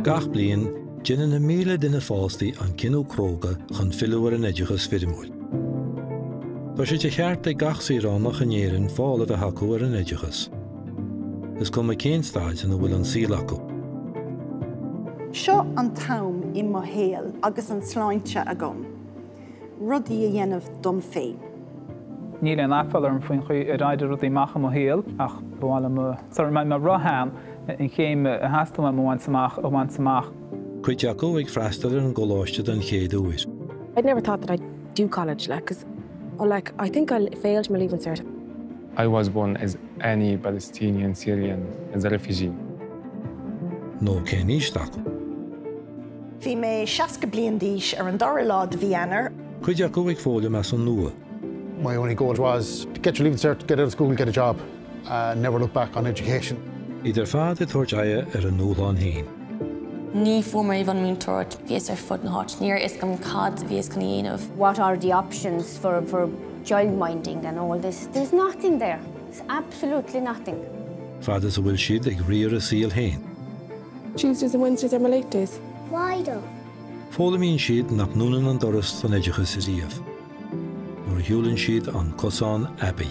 Gach bliain, déanann na míle duine fásta an cinneadh cróga chun filleadh ar an oideachas foirmiúil. Tá sé de cheart ag gach saoránach in Éirinn fáil a bheith acu ar an oideachas. Is cuma cén staid ina bhfuil an saol acu. Seo an t-am i mo shaol agus an tsláinte agam, rudaí a dhéanamh dom féin. Níl aon aiféala orm faoin chaoi ar éirigh rudaí amach i mo shaol ach ba mhaith liom sula mbeidh mé róshean an chéim a theastaíonn uaim a bhaint amach a bhaint amach. Cuid acu ag freastal ar an gcoláiste den chéad uair. I'd never thought that I'd do college like 'cause like I think I failed my leaving cert. I was born as any Palestinian Syrian as a refugee. Nó cén aois acu? Bhí mé 60 bliain d'aois ar an dara lá de mhí Eanáir. Cuid acu ag foghlaim as an nua. My only goal was to get your leaving cert, get out of school, get a job, uh, never look back on education. Iad ar fad ag tabhairt aghaidh ar a ndúshlán féin. Ní fuair mé an múinteoireacht bhíos ar fud na háit, ní raibh a fhios agam cad bhíos chun a dhéanamh. What are the options for, for childminding and all this? There's nothing there. There's absolutely nothing. Fad is a bhfuil siad ag riar a saol féin. Tuesdays and Wednesdays are my late days. Why though? Foghlaimíonn siad nach ndúnann an doras don oideachas riamh. Nuair a shiúlann siad an cosán aibí.